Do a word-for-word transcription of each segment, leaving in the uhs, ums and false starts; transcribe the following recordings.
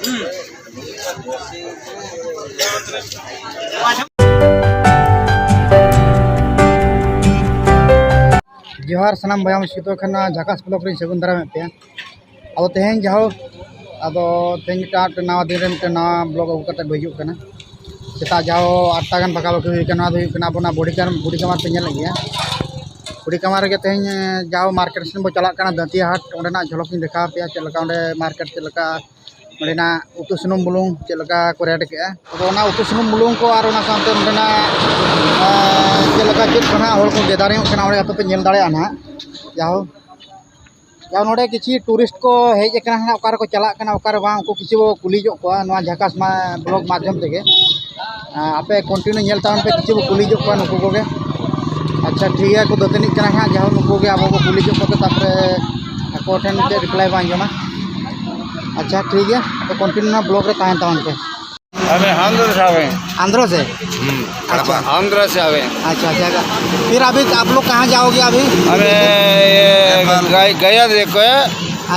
ᱡᱚᱦᱟᱨ ᱥᱟᱱᱟᱢ ᱵᱚᱭᱦᱟ ᱢᱤᱥᱤ ᱠᱚ, ᱠᱷᱟᱱ ᱱᱚᱣᱟ ᱡᱷᱟᱠᱟᱥ ᱵᱞᱚᱜ ᱨᱮᱧ ᱥᱟᱹᱜᱩᱱ ᱫᱟᱨᱟᱢᱮᱫ ᱯᱮᱭᱟ᱾ ᱟᱫᱚ ᱛᱮᱦᱮᱧ ᱡᱟᱦᱳ, ᱟᱫᱚ ᱛᱮᱦᱮᱧ ᱢᱤᱫᱴᱟᱝ, ᱢᱤᱫᱴᱟᱝ ᱱᱟᱣᱟ ᱫᱤᱱ ᱨᱮ ᱢᱤᱫᱴᱟᱝ ᱱᱟᱣᱟ ᱵᱞᱚᱜ ᱟᱹᱜᱩ ᱠᱟᱛᱮ ᱵᱚ ᱦᱤᱡᱩᱜ ᱠᱟᱱᱟ᱾ ᱥᱮᱛᱟᱜ ᱡᱟᱦᱳ ᱟᱴ ᱴᱟ ᱜᱟᱱ ᱵᱟᱜᱟ ᱵᱟᱜᱤ ᱦᱩᱭ ᱠᱟᱱᱟ᱾ ᱱᱚᱣᱟ ᱫᱚ ᱦᱩᱭᱩᱜ ᱠᱟᱱᱟ ᱟᱵᱚᱱᱟᱜ ᱵᱩᱲᱦᱤ ᱠᱟᱢᱟᱨ, ᱵᱩᱲᱦᱤ ᱠᱟᱢᱟᱨ ᱯᱮ ᱧᱮᱞᱮᱫ ᱜᱮᱭᱟ᱾ ᱵᱩᱲᱦᱤ ᱠᱟᱢᱟᱨ ᱨᱮᱜᱮ ᱛᱮᱦᱮᱧ, ᱮ, ᱡᱟᱦᱳ ᱢᱟᱨᱠᱮᱴ ᱥᱮᱱ ᱵᱚ ᱪᱟᱞᱟᱜ ᱠᱟᱱᱟ, ᱫᱟᱹᱛᱤᱭᱟ ᱦᱟᱴ, ᱚᱸᱰᱮᱱᱟᱜ ᱡᱷᱚᱞᱚᱠ ᱤᱧ ᱫᱮᱠᱷᱟᱣ ᱟᱯᱮᱭᱟ, ᱪᱮᱫ ᱞᱮᱠᱟ ᱚᱸᱰᱮ ᱢᱟᱨᱠᱮᱴ, ᱪᱮᱫ ᱞᱮᱠᱟ ᱚᱸᱰᱮᱱᱟᱜ ᱩᱛᱩ ᱥᱩᱱᱩᱢ ᱵᱩᱞᱩᱝ ᱪᱮᱫ ᱞᱮᱠᱟ ᱠᱚ ᱨᱮᱴ ᱠᱮᱜᱼᱟ᱾ ᱟᱫᱚ ᱚᱱᱟ ᱩᱛᱩ ᱥᱩᱱᱩᱢ ᱵᱩᱞᱩᱝ ᱠᱚ ᱟᱨ ᱚᱱᱟ ᱥᱟᱶᱛᱮ ᱱᱚᱸᱰᱮᱱᱟᱜ, ᱮ, ᱪᱮᱫ ᱞᱮᱠᱟ ᱪᱮᱫ ᱠᱚ ᱱᱟᱦᱟᱜ ᱦᱚᱲ ᱠᱚ ᱜᱮᱫᱟᱨᱤᱝᱚᱜ ᱠᱟᱱᱟ, ᱚᱸᱰᱮ ᱟᱯᱮ ᱯᱮ ᱧᱮᱞ ᱫᱟᱲᱮᱭᱟᱜᱼᱟ ᱱᱟᱦᱟᱜ᱾ ᱡᱟᱦᱳ, ᱡᱟᱦᱳ, ᱱᱚᱸᱰᱮ ᱠᱤᱪᱷᱩ ᱴᱩᱨᱤᱥᱴ ᱠᱚ ᱦᱮᱡ ᱟᱠᱟᱱᱟ ᱱᱟᱦᱟᱜ, ᱚᱠᱟ ᱨᱮᱠᱚ ᱪᱟᱞᱟᱜ ᱠᱟᱱᱟ, ᱚᱠᱟ ᱨᱮ ᱵᱟᱝ, ᱩᱱᱠᱩ ᱠᱤᱪᱷᱩ ᱵᱚ ᱠᱩᱞᱤ ᱧᱚᱜ ᱠᱚᱣᱟ ᱱᱚᱣᱟ ᱡᱷᱟᱠᱟᱥ ᱢᱟ ᱵᱞᱚᱜ ᱢᱟᱫᱽᱫᱷᱚᱢ ᱛᱮᱜᱮ᱾ ᱟ, ᱟᱯᱮ ᱠᱚᱱᱴᱤᱱᱤᱭᱩ ᱧᱮᱞ ᱛᱟᱵᱚᱱ ᱯᱮ, ᱠᱤᱪᱷᱩ ᱵᱚ ᱠᱩᱞᱤ ᱧᱚᱜ ᱠᱚᱣᱟ ᱱᱩᱠᱩ ᱠᱚᱜᱮ᱾ ᱟᱪᱪᱷᱟ, ᱴᱷᱤᱠ ᱜᱮᱭᱟ, ᱠᱚ ᱫᱟᱹᱛᱟᱹᱱᱤᱜ ᱠᱟᱱᱟ ᱦᱟᱸᱜ, ᱡᱟᱦᱳ ᱱᱩᱠᱩ ᱜᱮ ᱟᱵᱚ ᱵᱚ ᱠᱩᱞᱤ ᱧᱚᱜ ᱠᱚᱛᱮ, ᱛᱟᱨᱯᱚᱨᱮ ᱟᱠᱚ ᱴᱷᱮᱱ ᱪᱮᱫ ᱨᱤᱯᱞᱟᱭ ᱵᱚ ᱟᱸᱡᱚᱢᱟ᱾ ᱟᱪᱪᱷᱟ, ᱴᱷᱤᱠ ᱜᱮᱭᱟ, ᱟᱯᱮ ᱠᱚᱱᱴᱤᱱᱤᱭᱩ ᱱᱚᱣᱟ ᱵᱞᱚᱜ ᱨᱮ ᱛᱟᱦᱮᱱ ᱛᱟᱵᱚᱱ ᱯᱮ᱾ अरे आंध्र से आ गए। आंध्र से? हम्म। अच्छा। आंध्र से आ गए। अच्छा, अच्छा। फिर अभी आप लोग कहाँ जाओगे अभी? हमें ये नेपाल। गया, गया देखो है,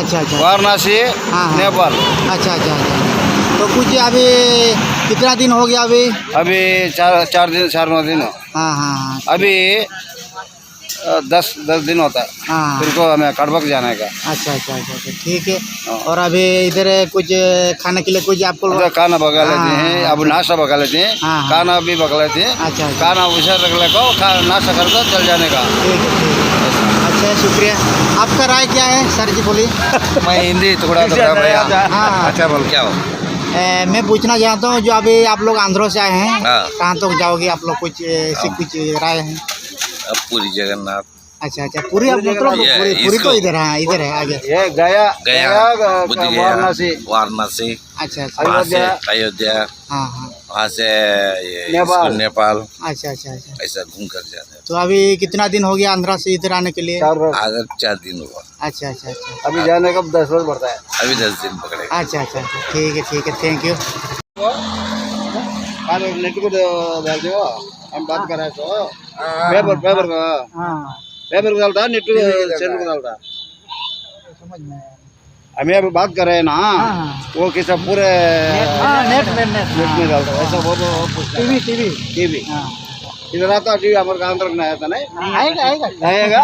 अच्छा, अच्छा। वाराणसी, हाँ, हाँ। नेपाल। अच्छा, अच्छा, अच्छा। तो कुछ अभी कितना दिन हो गया अभी? अभी चार, चार दिन, चार नौ दिन हो। हाँ, हाँ, हाँ। अभी अ, दस, दस दिन होता है। हाँ। फिर को हमें कड़बक जाने का। अच्छा, अच्छा, अच्छा, अच्छा, ठीक है। हाँ। और अभी इधर कुछ खाने के लिए कुछ आपको अगर खाना पका लेते हैं, हाँ, अब अच्छा। नाश्ता पका लेते हैं, हाँ, हाँ। खाना भी पका लेते हैं। अच्छा, अच्छा। खाना उसे रख ले को, खा-, नाश्ता करके चल जाने का। ठीक है, ठीक है। अच्छा, शुक्रिया। आपका राय क्या है, सर जी, बोलिए। मैं हिंदी थोड़ा, थोड़ा भैया। हाँ, हाँ। अच्छा, बोल, क्या हो? ए, मैं पूछना चाहता हूँ, जो अभी आप लोग आंध्र से आए हैं, हाँ। कहाँ तक जाओगे आप लोग, कुछ ऐसी कुछ राय है? अब पूरी जगन्नाथ। अच्छा, अच्छा, पूरी आप मतलब ये पूरी, पूरी तो इसको इधर है, इधर है आगे। ये गया, गया, गया, बुद्ध गया, वाराणसी। वाराणसी। अच्छा, अच्छा। वहाँ से अयोध्या। अयोध्या। हाँ, हाँ। वहाँ से ये नेपाल। इसको नेपाल। अच्छा, अच्छा, अच्छा। ऐसा घूम कर जाते हैं। तो अभी कितना दिन हो गया आंध्रा से इधर आने के लिए? चार रोज। आधा चार दिन हुआ। अच्छा, अच्छा, अच्छा। अभी जाने का दस रोज पड़ता है। अभी दस दिन पकड़ेगा। अच्छा, अच्छा, अच्छा, ठीक है, ठीक है, thank you। अरे, नेट को डाल दो, हम बात कर रहे हैं तो। पेपर, पेपर का। हाँ। पेपर को डालता है, नेट को, सेल को डालता है। समझ में आया। हमें अभी बात कर रहे हैं ना, हाँ, हाँ। वो कि सब पूरे नेट, हाँ, नेट में, नेट, नेट में हाँ। डाल रहे हैं, ऐसा वो, वो, वो पूछ रहा टीवी, है। टीवी। टीवी। हाँ। इधर आता टीवी हमारे गांव तरफ नहीं आता, नहीं? हाँ, आएगा, आएगा। आएगा।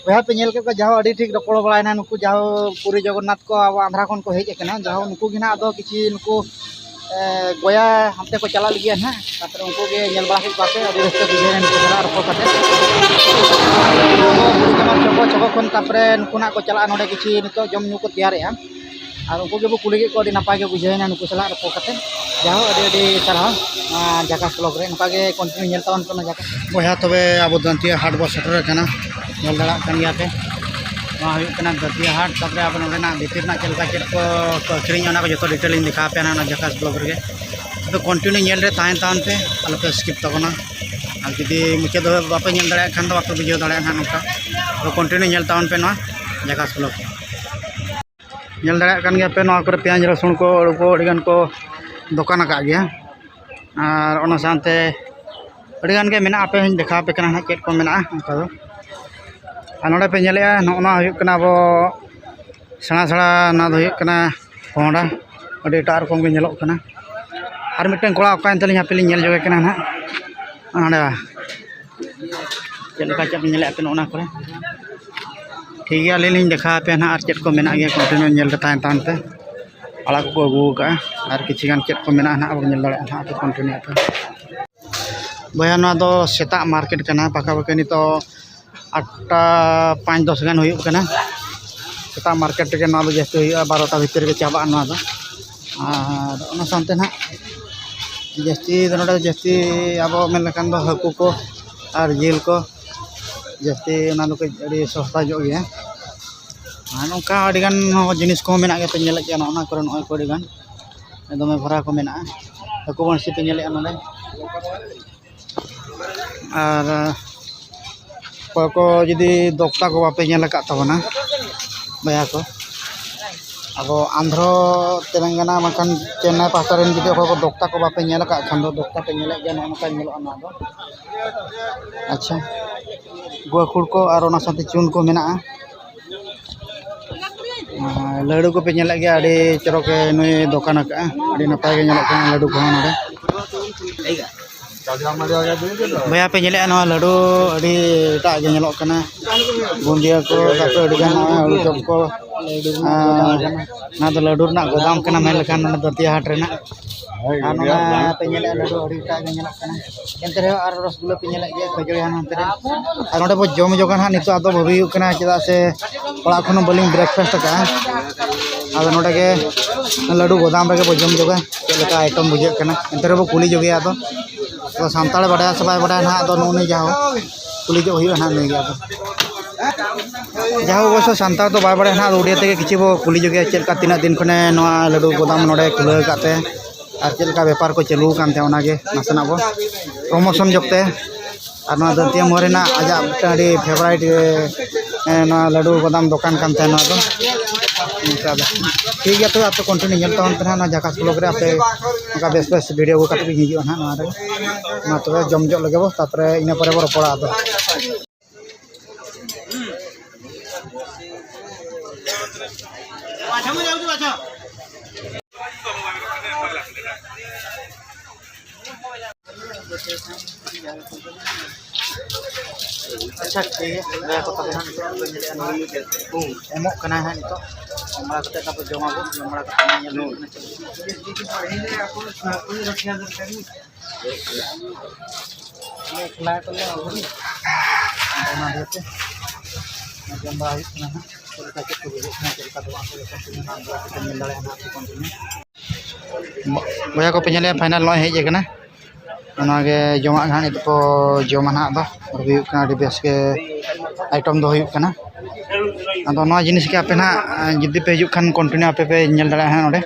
ᱵᱚᱭᱦᱟ ᱯᱮ ᱧᱮᱞ ᱠᱮᱫ ᱠᱚᱣᱟ, ᱡᱟᱦᱳ ᱟᱹᱰᱤ ᱴᱷᱤᱠ ᱨᱚᱯᱚᱲ ᱵᱟᱲᱟᱭᱮᱱᱟ᱾ ᱱᱩᱠᱩ ᱡᱟᱦᱳ ᱯᱩᱨᱤ ᱡᱚᱜᱚᱱᱱᱟᱛᱷ ᱠᱚ ᱟᱵᱚ ᱟᱱᱫᱷᱨᱟ ᱠᱷᱚᱱ ᱠᱚ ᱦᱮᱡ ᱟᱠᱟᱱᱟ, ᱡᱟᱦᱳ ᱱᱩᱠᱩ ᱜᱮ ᱱᱟᱦᱟᱜ ᱟᱫᱚ ᱠᱤᱪᱷᱤ ᱱᱩᱠᱩ, ᱮ, ᱜᱚᱭᱟ ᱦᱟᱱᱛᱮ ᱠᱚ ᱪᱟᱞᱟᱜ ᱞᱟᱹᱜᱤᱫ ᱱᱟᱦᱟᱜ᱾ ᱛᱟᱨᱯᱚᱨᱮ ᱩᱱᱠᱩ ᱜᱮ ᱧᱮᱞ ᱵᱟᱲᱟ ᱠᱮᱫ ᱠᱚᱣᱟ ᱯᱮ, ᱟᱹᱰᱤ ᱨᱟᱹᱥᱠᱟᱹ ᱵᱩᱡᱷᱟᱹᱣ ᱮᱱᱟ ᱱᱩᱠᱩ ᱥᱟᱞᱟᱜ ᱨᱚᱯᱚᱲ ᱠᱟᱛᱮ᱾ ᱟᱵᱚ ᱯᱩᱨᱤ ᱡᱚᱜᱚᱱᱱᱟᱛᱷ ᱪᱚᱠᱚ ᱪᱚᱠᱚ ᱠᱷᱚᱱ ᱛᱟᱨᱯᱚᱨᱮ ᱱᱩᱠᱩ ᱱᱟᱦᱟᱜ ᱠᱚ ᱪᱟᱞᱟᱜᱼᱟ ᱱᱚᱰᱮ ᱠᱤᱪᱷᱤ ᱱᱤᱛᱚᱜ ᱡᱚᱢ ᱧᱩ ᱠᱚ ᱛᱮᱭᱟᱨᱮᱜᱼᱟ᱾ ᱟᱨ ᱩᱱᱠᱩ ᱜᱮᱵᱚ ᱠᱩᱞᱤ ᱠᱮᱫ ᱠᱚᱣᱟ, ᱟᱹᱰᱤ ᱱᱟᱯᱟᱭ ᱜᱮ ᱵᱩᱡᱷᱟᱹᱣ ᱮᱱᱟ ᱱᱩᱠᱩ ᱥᱟᱞᱟᱜ ᱨᱚᱯᱚᱲ ᱠᱟᱛᱮ᱾ ᱡᱟᱦᱳ ᱟᱹᱰᱤ ᱟᱹᱰᱤ ᱥᱟᱨᱦᱟᱣ ᱱᱚᱣᱟ ᱡᱟᱠᱟᱥ ᱵᱞᱚᱜ ᱨᱮ, ᱱᱚᱝᱠᱟ ᱜᱮ ᱠᱚᱱᱴᱤᱱᱤᱭᱩ ᱧᱮᱞ ᱛᱟᱵᱚᱱ ᱯᱮ ᱱᱚᱣᱟ ᱡᱟᱠᱟᱥ᱾ ᱵᱚᱭᱦᱟ, ᱛᱚᱵᱮ ᱟᱵᱚ ᱫᱟᱹᱱᱛᱤᱭᱟᱹ ᱦᱟᱴ ᱵᱚ ᱥᱮᱴᱮᱨ ᱟᱠᱟᱱᱟ, ᱧᱮᱞ ᱫᱟᱲᱮᱭᱟᱜ ᱠᱟᱱ ᱜᱮᱭᱟ ᱯᱮ᱾ ᱱᱚᱣᱟ ᱦᱩᱭᱩᱜ ᱠᱟᱱᱟ ᱫᱟᱹᱱᱛᱤᱭᱟᱹ ᱦᱟᱴ, ᱛᱟᱯᱚᱨᱮ ᱟᱵᱚ ᱱᱚᱰᱮᱱᱟᱜ ᱵᱷᱤᱛᱤᱨ ᱨᱮᱱᱟᱜ ᱪᱮᱫ ᱞᱮᱠᱟ ᱪᱮᱫ ᱠᱚ ᱠᱚ ᱟᱹᱠᱷᱨᱤᱧᱟ, ᱚᱱᱟ ᱠᱚ ᱡᱚᱛᱚ ᱰᱤᱴᱮᱞ ᱤᱧ ᱫᱮᱠᱷᱟᱣ ᱟᱯᱮᱭᱟ ᱱᱚᱣᱟ ᱡᱟᱠᱟᱥ ᱵᱞᱚᱜ ᱨᱮᱜᱮ᱾ ᱟᱫᱚ ᱠᱚᱱᱴᱤᱱᱤᱭᱩ ᱧᱮᱞ ᱨᱮ ᱛᱟᱦᱮᱱ ᱛᱟᱵᱚᱱ ᱯᱮ, ᱟᱞᱚ ᱯᱮ ᱥᱠᱤᱯ ᱛᱟᱵᱚᱱᱟ᱾ ᱟᱨ ᱡᱩᱫᱤ ᱢᱩᱪᱟᱹᱫ ᱫᱷᱟᱹᱵᱤᱡ ᱵᱟᱯᱮ ᱧᱮᱞ ᱫᱟᱲᱮᱭᱟᱜ ᱠᱷᱟᱱ ᱫᱚ ᱵᱟᱯᱮ ᱵᱩᱡᱷᱟᱹᱣ ᱫᱟᱲᱮᱭᱟᱜᱼᱟ ᱱᱟᱦᱟᱜ ᱱᱚᱝᱠᱟ᱾ ᱟᱫᱚ ᱠᱚᱱᱴᱤᱱᱤᱭᱩ ᱧᱮᱞ ᱛᱟᱵᱚᱱ ᱯᱮ ᱱᱚᱣᱟ ᱡᱟᱠᱟᱥ ᱵᱞᱚᱜ᱾ ᱧᱮᱞ ᱫᱟᱲᱮᱭᱟᱜ ᱠᱟᱱ ᱜᱮᱭᱟ ᱯᱮ, ᱱᱚᱣᱟ ᱠᱚᱨᱮ ᱯᱮᱸᱭᱟᱡᱽ ᱨᱟᱹᱥᱩᱱ ᱠᱚ, ᱟᱹᱞᱩ ᱠᱚ ᱟᱹᱰᱤ ᱜᱟᱱ ᱠᱚ ᱫᱚᱠᱟᱱ ᱟᱠᱟᱫ ᱜᱮᱭᱟ᱾ ᱟᱨ ᱚᱱᱟ ᱥᱟᱶᱛᱮ ᱟᱹᱰᱤ ᱜᱟᱱ ᱜᱮ ᱢᱮᱱᱟᱜᱼᱟ, ᱟᱯᱮ ᱦᱚᱸᱧ ᱫᱮᱠᱷᱟᱣ ᱟᱯᱮ ᱠᱟᱱᱟ ᱱᱟᱦᱟᱜ ᱪᱮᱫ ᱠᱚ ᱢᱮᱱᱟᱜᱼᱟ ᱚᱱᱠᱟ ᱫᱚ᱾ ᱟᱨ ᱱᱚᱰᱮ ᱯᱮ ᱧᱮᱞᱮᱜᱼᱟ, ᱱᱚᱜᱼᱚ ᱱᱚᱣᱟ ᱦᱩᱭᱩᱜ ᱠᱟᱱᱟ ᱟᱵᱚ ᱥᱮᱬᱟ ᱥᱮᱬᱟ, ᱱᱚᱣᱟ ᱫᱚ ᱦᱩᱭᱩᱜ ᱠᱟᱱᱟ ᱠᱚᱸᱦᱰᱟ, ᱟᱹᱰᱤ ᱮᱴᱟᱜ ᱨᱚᱠᱚᱢ ᱜᱮ ᱧᱮᱞᱚᱜ ᱠᱟᱱᱟ᱾ ᱟᱨ ᱢᱤᱫᱴᱮᱱ ᱠᱚᱲᱟ ᱚᱠᱟᱭᱮᱱ ᱛᱟᱹᱞᱤᱧ, ᱦᱟᱯᱮ ᱞᱤᱧ ᱧᱮᱞ ᱡᱚᱜᱮ ᱠᱟᱱᱟ ᱱᱟᱦᱟᱜ᱾ ᱱᱚᱰᱮ ᱪᱮᱫ ᱞᱮᱠᱟ ᱪᱮᱫ ᱯᱮ ᱧᱮᱞᱮᱫ ᱯᱮ ᱱᱚᱜᱼᱚ ᱱᱟ ᱠᱚᱨᱮ? ᱴᱷᱤᱠ ᱜᱮᱭᱟ, ᱟᱹᱞᱤᱧ ᱞᱤᱧ ᱫᱮᱠᱷᱟᱣ ᱟᱯᱮᱭᱟ ᱱᱟᱦᱟᱜ ᱟᱨ ᱪᱮᱫ ᱠᱚ ᱢᱮᱱᱟᱜ ᱜᱮᱭᱟ, ᱠᱚᱱᱴᱤᱱᱤᱭᱩ ᱧᱮᱞ ᱨᱮ ᱛᱟᱦᱮᱱ ᱛᱟᱵᱚᱱ ᱯᱮ᱾ ᱟᱲᱟᱜ ᱠᱚᱠᱚ ᱟᱹᱜᱩ ᱟᱠᱟᱫᱼᱟ ᱟᱨ ᱠᱤᱪᱷᱤ ᱜᱟᱱ ᱪᱮᱫ ᱠᱚ ᱢᱮᱱᱟᱜᱼᱟ ᱱᱟᱦᱟᱜ ᱵᱚᱱ ᱧᱮᱞ ᱫᱟᱲᱮᱭᱟᱜᱼᱟ ᱱᱟᱦᱟᱜ, ᱟᱯᱮ ᱠᱚᱱᱴᱤᱱᱤᱭᱩ ᱯᱮ᱾ ᱵᱚᱭᱦᱟ, ᱱᱚᱣᱟ ᱫᱚ ᱥᱮᱛᱟᱜ ᱢᱟᱨᱠᱮᱴ ᱠᱟᱱᱟ, ᱯᱟᱠᱟ ᱯᱟᱠᱤ ᱱᱤᱛᱚᱜ ᱟᱴᱴᱟ ᱯᱟᱸᱪ ᱫᱚᱥ ᱜᱟᱱ ᱦᱩᱭᱩᱜ ᱠᱟᱱᱟ᱾ ᱥᱮᱛᱟᱜ ᱢᱟᱨᱠᱮᱴ ᱨᱮᱜᱮ ᱱᱚᱣᱟ ᱫᱚ ᱡᱟᱹᱥᱛᱤ ᱦᱩᱭᱩᱜᱼᱟ, ᱵᱟᱨᱚᱴᱟ ᱵᱷᱤᱛᱤᱨ ᱨᱮᱜᱮ ᱪᱟᱵᱟᱜᱼᱟ ᱱᱚᱣᱟ ᱫᱚ᱾ ᱟᱨ ᱚᱱᱟ ᱥᱟᱶᱛᱮ ᱱᱟᱦᱟᱜ ᱡᱟᱹᱥᱛᱤ ᱫᱚ ᱱᱚᱰᱮ ᱡᱟᱹᱥᱛᱤ ᱟᱵᱚ ᱢᱮᱱ ᱞᱮᱠᱷᱟᱱ ᱫᱚ ᱦᱟᱹᱠᱩ ᱠᱚ ᱟᱨ ᱡᱤᱞ ᱠᱚ ᱡᱟᱹᱥᱛᱤ, ᱚᱱᱟ ᱫᱚ ᱠᱟᱹᱡ ᱟᱹᱰᱤ ᱥᱚᱥᱛᱟ ᱧᱚᱜ ᱜᱮᱭᱟ᱾ ᱟᱨ ᱱᱚᱝᱠᱟ ᱟᱹᱰᱤᱜᱟᱱ ᱡᱤᱱᱤᱥ ᱠᱚᱦᱚᱸ ᱢᱮᱱᱟᱜ ᱜᱮᱭᱟ, ᱯᱮ ᱧᱮᱞᱮᱫ ᱜᱮᱭᱟ ᱱᱚᱜᱼᱚ ᱱᱚᱣᱟ ᱠᱚᱨᱮ, ᱱᱚᱜᱼᱚᱭ ᱠᱚ ᱟᱹᱰᱤᱜᱟᱱ ᱫᱚᱢᱮ ᱵᱷᱚᱨᱟ ᱠᱚ ᱢᱮᱱᱟᱜᱼᱟ᱾ ᱦᱟᱹᱠᱩ ᱵᱟᱹᱬᱥᱤ ᱯᱮ ᱧᱮᱞᱮᱫᱼᱟ ᱱᱚᱰᱮ᱾ ᱟᱨ ᱚᱠᱚᱭ ᱠᱚ ᱡᱩᱫᱤ ᱫᱚᱠᱛᱟ ᱠᱚ ᱵᱟᱯᱮ ᱧᱮᱞ ᱟᱠᱟᱫ ᱛᱟᱵᱚᱱᱟ ᱵᱚᱭᱦᱟ ᱠᱚ, ᱟᱵᱚ ᱟᱱᱫᱷᱨᱚ, ᱛᱮᱞᱮᱝᱜᱟᱱᱟ ᱵᱟᱝᱠᱷᱟᱱ ᱪᱮᱱᱱᱟᱭ ᱯᱟᱦᱴᱟ ᱨᱮᱱ ᱡᱩᱫᱤ ᱚᱠᱚᱭ ᱠᱚ ᱫᱚᱠᱛᱟ ᱠᱚ ᱵᱟᱯᱮ ᱧᱮᱞ ᱟᱠᱟᱫ ᱠᱷᱟᱱ ᱫᱚ, ᱫᱚᱠᱛᱟ ᱯᱮ ᱧᱮᱞᱮᱫ ᱜᱮᱭᱟ, ᱱᱚᱜᱼᱚ ᱱᱚᱝᱠᱟ ᱧᱮᱞᱚᱜᱼᱟ ᱱᱚᱣᱟ ᱫᱚ᱾ ᱟᱪᱪᱷᱟ, ᱜᱩᱣᱟᱹ ᱠᱷᱩᱲ ᱠᱚ ᱟᱨ ᱚᱱᱟ ᱥᱟᱶᱛᱮ ᱪᱩᱱ ᱠᱚ ᱢᱮᱱᱟᱜᱼᱟ᱾ ᱞᱟᱹᱰᱩ ᱠᱚᱯᱮ ᱧᱮᱞᱮᱫ ᱜᱮᱭᱟ, ᱟᱹᱰᱤ ᱪᱚᱨᱚᱠ ᱮ ᱱᱩᱭ ᱫᱚᱠᱟᱱ ᱟᱠᱟᱫᱼᱟ, ᱟᱹᱰᱤ ᱱᱟᱯᱟᱭ ᱜᱮ ᱧᱮᱞᱚᱜ ᱠᱟᱱᱟ ᱞᱟᱹᱰᱩ ᱠᱚᱦᱚᱸ ᱱᱚᱰᱮ᱾ ᱵᱚᱭᱦᱟ ᱯᱮ ᱧᱮᱞᱮᱫᱼᱟ ᱱᱚᱣᱟ ᱞᱟᱹᱰᱩ, ᱟᱹᱰᱤ ᱮᱴᱟᱜ ᱜᱮ ᱧᱮᱞᱚᱜ ᱠᱟᱱᱟ᱾ ᱵᱩᱸᱫᱤᱭᱟᱹ ᱠᱚ, ᱛᱟᱨᱯᱚᱨᱮ ᱟᱹᱰᱤ ᱜᱟᱱ ᱱᱚᱜᱼᱚᱭ ᱟᱹᱞᱩ ᱪᱚᱯ ᱠᱚ᱾ ᱟᱨ ᱱᱚᱣᱟ ᱫᱚ ᱞᱟᱹᱰᱩ ᱨᱮᱱᱟᱜ ᱜᱚᱫᱟᱢ ᱠᱟᱱᱟ ᱢᱮᱱ ᱞᱮᱠᱷᱟᱱ ᱱᱚᱰᱮ ᱫᱟᱹᱛᱤᱭᱟ ᱦᱟᱴ ᱨᱮᱱᱟᱜ᱾ ᱟᱨ ᱱᱚᱰᱮ ᱯᱮ ᱧᱮᱞᱮᱫᱼᱟ ᱞᱟᱹᱰᱩ ᱟᱹᱰᱤ ᱮᱴᱟᱜ ᱜᱮ ᱧᱮᱞᱚᱜ ᱠᱟᱱᱟ᱾ ᱮᱱᱛᱮ ᱨᱮᱦᱚᱸ ᱟᱨ ᱨᱚᱥᱜᱩᱞᱟᱹ ᱯᱮ ᱧᱮᱞᱮᱫ ᱜᱮᱭᱟ, ᱠᱷᱟᱹᱡᱟᱹᱲᱤ ᱦᱟᱱᱟ ᱦᱟᱱᱛᱮ ᱨᱮ᱾ ᱟᱨ ᱱᱚᱰᱮ ᱵᱚ ᱡᱚᱢ ᱡᱚᱝᱟ ᱱᱟᱦᱟᱜ, ᱱᱤᱛᱚᱜ ᱟᱫᱚ ᱵᱷᱟᱹᱵᱤ ᱦᱩᱭᱩᱜ ᱠᱟᱱᱟ, ᱪᱮᱫᱟᱜ ᱥᱮ ᱚᱲᱟᱜ ᱠᱷᱚᱱ ᱦᱚᱸ ᱵᱟᱹᱞᱤᱧ ᱵᱨᱮᱠᱯᱷᱟᱥᱴ ᱟᱠᱟᱫᱼᱟ᱾ ᱟᱫᱚ ᱱᱚᱰᱮ ᱜᱮ ᱞᱟᱹᱰᱩ ᱜᱚᱫᱟᱢ ᱨᱮᱜᱮ ᱵᱚ ᱡᱚᱢ ᱡᱚᱝᱟ, ᱪᱮᱫ ᱞᱮᱠᱟ ᱟᱭᱴᱮᱢ ᱵᱩᱡᱷᱟᱹᱜ ᱠᱟᱱᱟ᱾ ᱮᱱᱛᱮ ᱨᱮᱦᱚᱸ ᱵᱚ ᱠᱩᱞᱤ ᱡᱚᱜᱮᱭᱟ᱾ ᱟᱫᱚ ᱟᱫᱚ ᱥᱟᱱᱛᱟᱲᱮ ᱵᱟᱰᱟᱭᱟ ᱥᱮ ᱵᱟᱭ ᱵᱟᱰᱟᱭᱟ ᱱᱟᱦᱟᱜ, ᱟᱫᱚ ᱱᱩᱜᱼᱩ ᱱᱩᱭ ᱡᱟᱦᱟᱸ ᱠᱩᱞᱤ ᱡᱚᱜ ᱦᱩᱭᱩᱜᱼᱟ ᱱᱟᱦᱟᱜ ᱱᱩᱭ ᱜᱮ᱾ ᱟᱫᱚ ᱡᱟᱦᱟᱸ ᱚᱵᱚᱥᱥᱳ ᱥᱟᱱᱛᱟᱲ ᱫᱚ ᱵᱟᱭ ᱵᱟᱰᱟᱭᱟ ᱱᱟᱦᱟᱜ, ᱟᱫᱚ ᱩᱲᱤᱭᱟ ᱛᱮᱜᱮ ᱠᱤᱪᱷᱩ ᱵᱚ ᱠᱩᱞᱤ ᱡᱚᱜᱮᱭᱟ, ᱪᱮᱫ ᱞᱮᱠᱟ ᱛᱤᱱᱟᱹᱜ ᱫᱤᱱ ᱠᱷᱚᱱᱮ ᱱᱚᱣᱟ ᱞᱟᱹᱰᱩ ᱜᱚᱫᱟᱢ ᱱᱚᱰᱮ ᱠᱷᱩᱞᱟᱹᱣ ᱟᱠᱟᱫ ᱛᱮ ᱟᱨ ᱪᱮᱫ ᱞᱮᱠᱟ ᱵᱮᱯᱟᱨ ᱠᱚ ᱪᱟᱹᱞᱩ ᱟᱠᱟᱱ ᱛᱟᱦᱮᱸ, ᱚᱱᱟᱜᱮ ᱱᱟᱥᱮᱱᱟᱜ ᱵᱚ ᱯᱨᱚᱢᱳᱥᱚᱱ ᱡᱚᱜ ᱛᱮ᱾ ᱟᱨ ᱱᱚᱣᱟ ᱫᱟᱹᱛᱤᱭᱟᱹ ᱢᱳᱲ ᱨᱮᱱᱟᱜ ᱟᱡᱟᱜ ᱢᱤᱫᱴᱟᱝ ᱟᱹᱰᱤ ᱯᱷᱮᱵᱟᱨᱟᱭᱤᱴ, ᱮ, ᱱᱚᱣᱟ ᱞᱟᱹᱰᱩ ᱜᱚᱫᱟᱢ ᱫᱚᱠᱟᱱ ᱠᱟᱱ ᱛᱟᱦᱮᱸ ᱱᱚᱣᱟ ᱫᱚ᱾ ᱚᱱᱠᱟ ᱫᱚ ᱴᱷᱤᱠ ᱜᱮᱭᱟ, ᱛᱚᱵᱮ ᱟᱯᱮ ᱠᱚᱱᱴᱤᱱᱤᱭᱩ ᱧᱮᱞ ᱛᱟᱵᱚᱱ ᱯᱮ ᱱᱟᱦᱟᱜ ᱱᱚᱣᱟ ᱡᱷᱟᱠᱟᱥ ᱵᱞᱚᱜ ᱨᱮ᱾ ᱟᱯᱮ ᱚᱱᱠᱟ ᱵᱮᱥ ᱵᱮᱥ ᱵᱷᱤᱰᱤᱭᱳ ᱠᱚ ᱠᱟᱛᱮ ᱜᱤᱧ ᱦᱤᱡᱩᱜᱼᱟ ᱱᱟᱦᱟᱜ ᱱᱚᱣᱟ ᱨᱮ᱾ ᱢᱟ ᱛᱚᱵᱮ ᱡᱚᱢ ᱡᱚᱜ ᱞᱮᱜᱮ ᱵᱚ, ᱛᱟᱨᱯᱚᱨᱮ ᱤᱱᱟᱹ ᱯᱚᱨᱮ ᱵᱚ ᱨᱚᱯᱚᱲᱟ ᱟᱫᱚ᱾ ᱟᱪᱪᱷᱟ, ᱴᱷᱤᱠ ᱜᱮᱭᱟ᱾ ᱞᱟᱹᱭ ᱟᱠᱚ ᱛᱟᱵᱚᱱ ᱦᱟᱸᱜ ᱱᱤᱛᱚᱜ ᱫᱚ ᱧᱮᱞᱮᱜᱼᱟ, ᱱᱚᱣᱟ ᱮᱢᱚᱜ ᱠᱟᱱᱟᱭ ᱦᱟᱸᱜ ᱱᱤᱛᱚᱜ᱾ ᱡᱚᱢ ᱵᱟᱲᱟ ᱠᱟᱛᱮ ᱛᱟᱨᱯᱚᱨ ᱡᱚᱢᱟᱵᱚᱱ᱾ ᱡᱚᱢ ᱵᱟᱲᱟ ᱠᱟᱛᱮ ᱧᱮᱞ ᱦᱩᱭᱩᱜ ᱠᱟᱱᱟ ᱪᱮᱫ ᱞᱮᱠᱟ᱾ ᱮᱠᱞᱟ ᱛᱮᱞᱮ ᱟᱹᱜᱩᱭᱟ᱾ ᱟᱫᱚ ᱚᱱᱟ ᱤᱭᱟᱹᱛᱮ ᱡᱚᱢ ᱵᱟᱲᱟ ᱦᱩᱭᱩᱜ ᱠᱟᱱᱟ ᱦᱟᱸᱜ᱾ ᱪᱮᱫ ᱞᱮᱠᱟ ᱪᱮᱫ ᱠᱚ ᱵᱩᱡᱷᱟᱹᱜ ᱠᱟᱱᱟ, ᱪᱮᱫ ᱞᱮᱠᱟ ᱫᱚ ᱵᱟᱝ, ᱛᱚᱵᱮ ᱠᱚᱱᱴᱤᱱᱤᱭᱩ ᱦᱟᱸᱜ ᱵᱞᱚᱜ ᱠᱚᱯᱮ ᱧᱮᱞ ᱫᱟᱲᱮᱭᱟᱜᱼᱟ ᱦᱟᱸᱜ, ᱠᱚᱱᱴᱤᱱᱤᱭᱩ᱾ ᱵᱚᱭᱦᱟ ᱠᱚᱯᱮ ᱧᱮᱞᱮᱜᱼᱟ, ᱯᱷᱟᱭᱱᱟᱞ ᱱᱚᱜᱼᱚᱭ ᱦᱮᱡ ᱟᱠᱟᱱᱟ᱾ ᱚᱱᱟᱜᱮ ᱡᱚᱢᱟᱜ ᱦᱟᱸᱜ ᱱᱤᱛᱚᱜ ᱠᱚ ᱡᱚᱢᱟ ᱦᱟᱸᱜ᱾ ᱟᱫᱚ ᱦᱩᱭᱩᱜ ᱠᱟᱱᱟ, ᱟᱹᱰᱤ ᱵᱮᱥ ᱜᱮ ᱟᱭᱴᱮᱢ ᱫᱚ ᱦᱩᱭᱩᱜ ᱠᱟᱱᱟ᱾ ᱟᱫᱚ ᱱᱚᱣᱟ ᱡᱤᱱᱤᱥ ᱜᱮ ᱟᱯᱮ ᱱᱟᱦᱟᱜ ᱡᱩᱫᱤ ᱯᱮ ᱦᱤᱡᱩᱜ ᱠᱷᱟᱱ ᱠᱚᱱᱴᱤᱱᱤᱭᱩ ᱟᱯᱮ ᱯᱮ ᱧᱮᱞ ᱫᱟᱲᱮᱭᱟᱜᱼᱟ ᱦᱟᱸᱜ ᱱᱚᱰᱮ᱾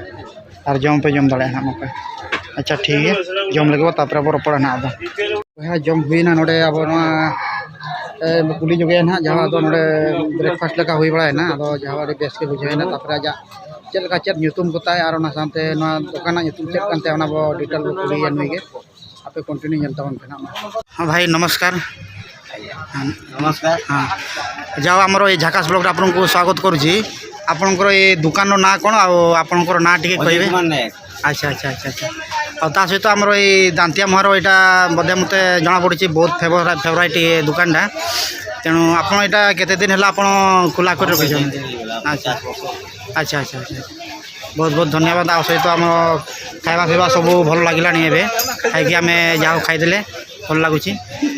ᱟᱨ ᱡᱚᱢ ᱯᱮ ᱡᱚᱢ ᱫᱟᱲᱮᱭᱟᱜᱼᱟ ᱦᱟᱸᱜ ᱱᱚᱝᱠᱟ᱾ ᱟᱪᱪᱷᱟ, ᱴᱷᱤᱠ ᱜᱮᱭᱟ, ᱡᱚᱢ ᱞᱮᱜᱮ ᱵᱚ, ᱛᱟᱨᱯᱚᱨᱮ ᱵᱚ ᱨᱚᱯᱚᱲᱟ ᱱᱟᱦᱟᱜ ᱟᱫᱚ᱾ ᱵᱚᱭᱦᱟ, ᱡᱚᱢ ᱦᱩᱭᱱᱟ ᱱᱚᱰᱮ ᱟᱵᱚ ᱱᱚᱣᱟ, ᱮ, ᱠᱩᱞᱤ ᱧᱚᱜᱮᱭᱟ ᱱᱟᱦᱟᱜ, ᱡᱟᱦᱟᱸ ᱫᱚ ᱱᱚᱰᱮ ᱵᱨᱮᱠᱯᱷᱟᱥᱴ ᱞᱮᱠᱟ ᱦᱩᱭ ᱵᱟᱲᱟᱭᱮᱱᱟ, ᱟᱫᱚ ᱡᱟᱦᱟᱸ ᱟᱹᱰᱤ ᱵᱮᱥ ᱜᱮ ᱵᱩᱡᱷᱟᱹᱣᱮᱱᱟ᱾ ᱛᱟᱨᱯᱚᱨᱮ ᱟᱡᱟᱜ ᱪᱮᱫ ᱞᱮᱠᱟ, ᱪᱮᱫ ᱧᱩᱛᱩᱢ ᱠᱚᱛᱟᱭ ᱟᱨ ᱚᱱᱟ ᱥᱟᱶᱛᱮ ᱱᱚᱣᱟ ᱫᱚᱠᱟᱱ ᱨᱮᱱᱟᱜ ᱧᱩᱛᱩᱢ ᱪᱮᱫ ᱠᱟᱱ ᱛᱟᱭᱟ, ᱚᱱᱟ ᱵᱚ ᱰᱤᱴᱮᱞ ᱵᱚ ᱠᱩᱞᱤᱭᱮᱭᱟ ᱱᱩᱭ ᱜᱮ᱾ ᱟᱯᱮ ᱠᱚᱱᱴᱤᱱᱤᱭᱩ ᱧᱮᱞ ᱛᱟᱵᱚᱱ ᱯᱮ ᱱᱟᱦᱟᱜ ᱢᱟ᱾ ହଁ ଭାଇ, ନମସ୍କାର। ନମସ୍କାର। ହଁ, ଯାହା ହଉ, ଆମର ଏଇ ଝାକାସ ବ୍ଲଗରେ ଆପଣଙ୍କୁ ସ୍ୱାଗତ କରୁଛି। ଆପଣଙ୍କର ଏଇ ଦୋକାନର ନାଁ କ'ଣ, ଆଉ ଆପଣଙ୍କର ନାଁ ଟିକେ କହିବେ? ଅଜିତ କୁମାର ନାୟକ। ଆଚ୍ଛା, ଆଚ୍ଛା, ଆଚ୍ଛା, ଆଚ୍ଛା। ଆଉ ତା ସହିତ ଆମର ଏଇ ଦାନ୍ତିଆ ମୁହାର ଏଇଟା ବୋଧେ ମୋତେ ଜଣାପଡ଼ୁଛି ବହୁତ ଫେଭରା- ଫେଭରାଇଟ୍ ଦୋକାନଟା। ତେଣୁ ଆପଣ ଏଇଟା କେତେ ଦିନ ହେଲା ଆପଣ ଖୋଲା କରି ରଖିଛନ୍ତି? ଆଚ୍ଛା, ଆଚ୍ଛା, ଆଚ୍ଛା, ଆଚ୍ଛା। ବହୁତ ବହୁତ ଧନ୍ୟବାଦ। ଆଉ ସହିତ ଆମ ଖାଇବା ପିଇବା ସବୁ ଭଲ ଲାଗିଲାଣି। ଏବେ ଖାଇକି ଆମେ ଯାହା ହଉ ଖାଇଦେଲେ ଭଲ ଲାଗୁଛି।